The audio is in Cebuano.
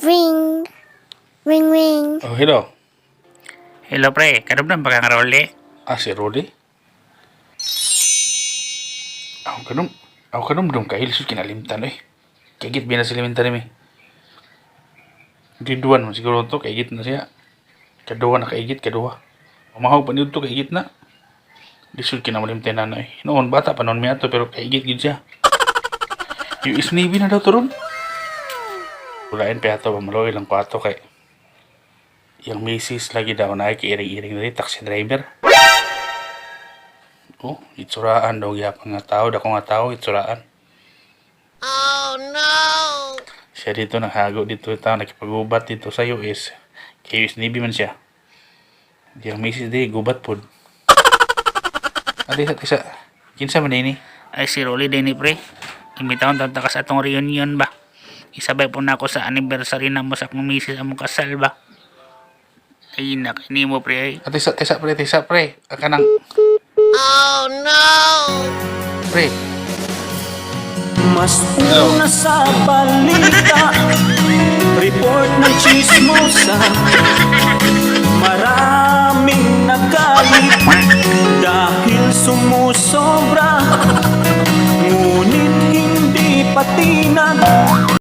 Ring. Ring, ring. Oh, hello. Hello pre, kadumdum ba kang Rolly? Ah, si Rolly? Ako kanum, ako kanumdum kay lisod kinalimtan eh. Kaigit biya na sa elementary mi. Grade 1 man siguro to, kaigit na siya. Kaduha na kaigit, kaduha. Umahog pa niyo to, kaigit na. Lisod kinamalimtan na na eh. Noon, bata pa noon mi ato, pero kaigit gid siya. US Navy na daw to ron. Walain pa ato, maluoy lang ko ato kay yung misis lagi daw na ay kiiring-iring na rin, taxi driver. Oh, itsuraan daw gyapon nga tao, dako nga tao, itsuraan. Oh no! Siya dito naghago dito tao nakipag-gubat dito sa US. Kay US Navy man siya. Yung misis di gubat pod. Ate sa tisa. Kinsa man ini? Ay si Rolly din ni pre. Imbitahon ta ka sa atong reunion ba. Isabay po na ako sa anniversary na mo sa akong misis among kasal ba. Ay nak, ini mo pre ay. Ate sa tisa pre, tisa pre. Ah, kanang Oh no! Pre. Mas una sa balita, report ng chismosa. Maraming nagalit dahil sumusobra. Ngunit hindi patinag.